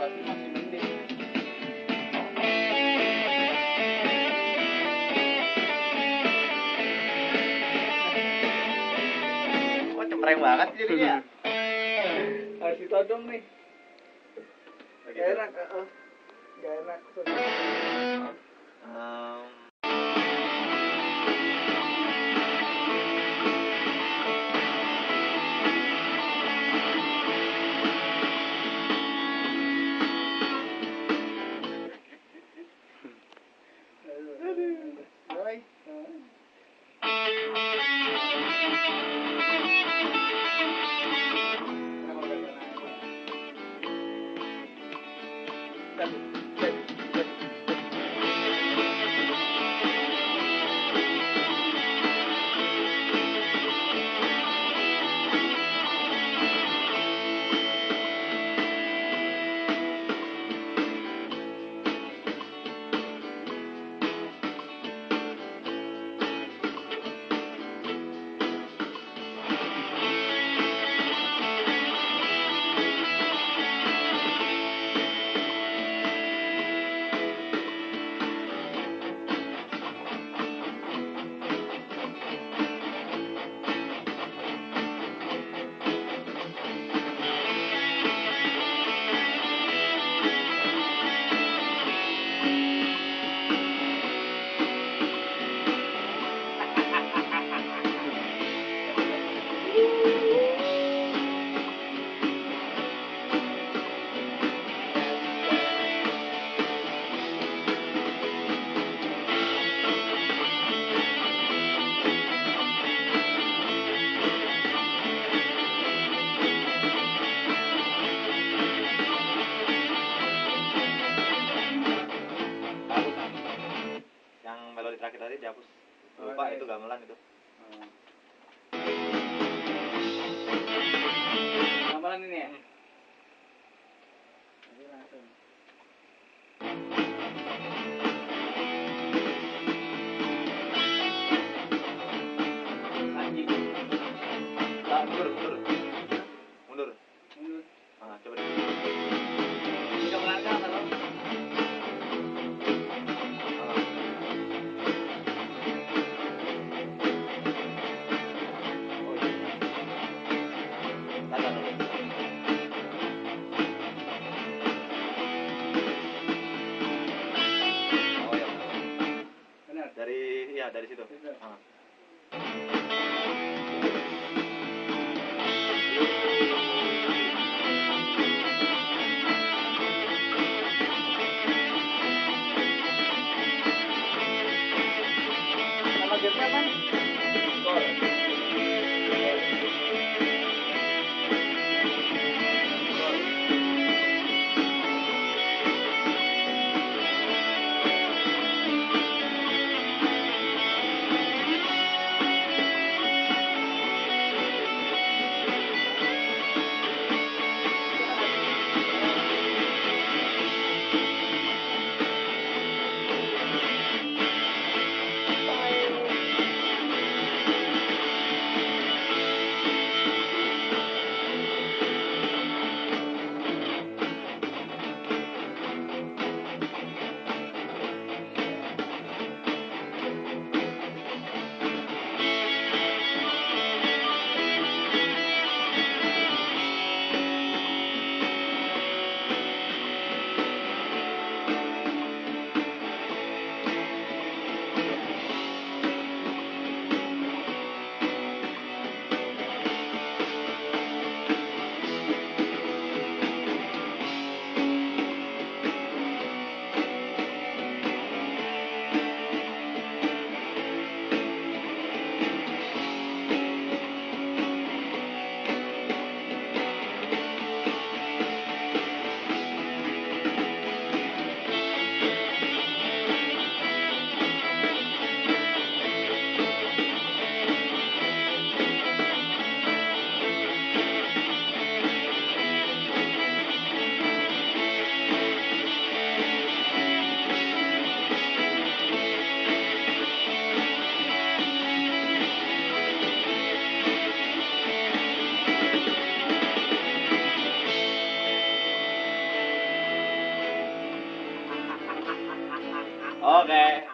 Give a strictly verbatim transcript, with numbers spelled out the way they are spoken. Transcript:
Tapi masih mending. Wah, cempreng banget jadinya. Harus ditodong nih. Begitu. Gak enak, heeh. Gak enak. Em. Aduh. Aduh. Oi. Yang melodi terakhir tadi dihapus. Lupa, itu gamelan itu. Hmm. Gamelan ini ya? Hmm. Jadi langsung. Anjing. Ah, mundur, mundur. Mundur. Mundur. Ah, coba deh. Udah melangkah, kalau. Ah. Oh, iya. Tahan dulu. Oh, iya. Benar. Dari, iya, dari situ. Situ. Ah. Nama gamenya apa? Gol. Okay.